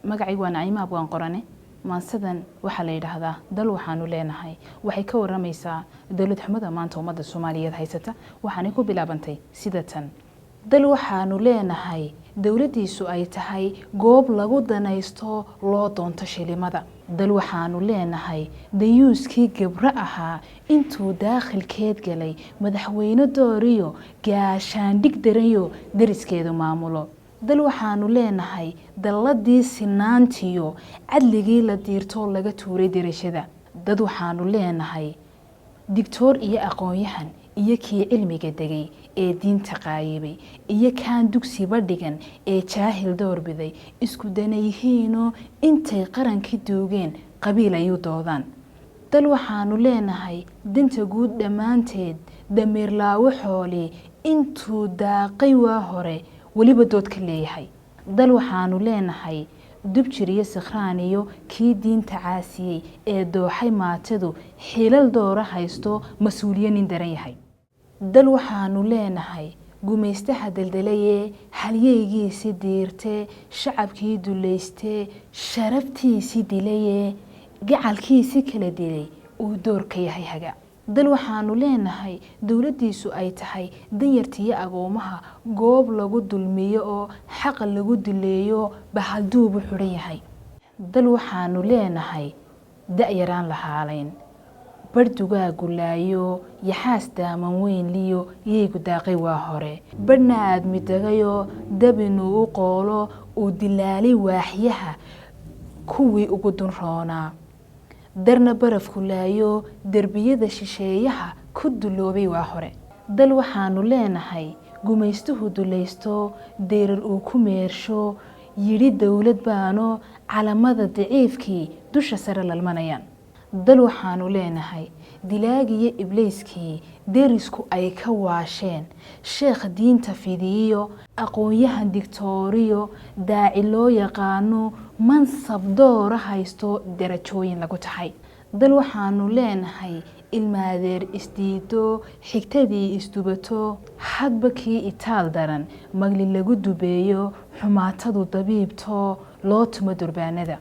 Magacaygu waa Naciima Abwaan Qorane. Maansadan waxaa la yidhaahdaa Dal Waxaanu Leenahay. Waxay ka waramaysaa dowlad xumada maanta ummadda Soomaaliyeed haysata. Waxaanay ku bilaabantay sida tan: Dal waxaanu leenahay dowladdiisu ay tahay goob lagu danaysto, loo doonto shilimada. Dal waxaanu leenahay dayuuskii gabro ahaa intuu daakhilkeed galay madaxweyne dooriyo gaashaandhig daranyo dariskeedu maamulo. Dal waxaanu leenahay dalladii sinaantiyo cadligii la diirtoo laga tuuray derashada. Dad waxaanu leenahay digtoor iyo aqoon-yahan iyo kii cilmiga degay ee diinta qaayibay iyo kaan dugsiba dhigan ee jaahil doorbiday isku danayihiinoo intay qarankii duugeen qabiil ayuu doodaan. Dal waxaanu leenahay danta guud dhammaanteed dameerlaawo xooli intuu daaqay waa hore weliba dood ka leeyahay. Dal waxaanu leenahay dubjir iyo sikhraan iyo kii diinta caasiyey ee dooxay maatidu xilal doora haysto, mas-uuliye nin daran yahay. Dal waxaanu leenahay gumaystaha deldelayee halyeygiisi diirtee, shacabkii dullaystee, sharaftiisii dilayee, gacalkiisi kala dilay uu door ka yahay haga. Dal waxaanu leenahay dowladdiisu ay tahay danyartiyo agoomaha goob lagu dulmiyo oo xaqa lagu dileeyo, bahalduubu xidhan yahay. Dal waxaanu leenahay da-yaraan la haalayn barhdugaa gulaayo, yaxaas daaman weyn liyo yeygu daaqay waa hore, badhna aadmi degayoo dabinuu u qoolo uu dilaalay waaxyaha kuwii ugu dunroonaa, darna barafku laayo derbiyada shisheeyaha ku duloobay waa hore. Dal waxaanu leenahay gumaystuhu dulaysto, deyrar uu ku meersho yidhi dowlad baano, calamada daciifkii dusha sare lalmanayaan. Dal waxaanu leenahay dilaagiyo ibliiskii derisku ay ka waasheen, sheekh diinta fidiyo, aqoon-yahan digtooriyo, daaci loo yaqaano mansab doora haysto, darajooyin lagu taxay. Dal waxaanu leenahay ilmaadeer isdiido, xigtadii isdubato, hadba kii itaal daran magli lagu dubeeyo, xumaatadu dabiibto, loo tumo durbaanada.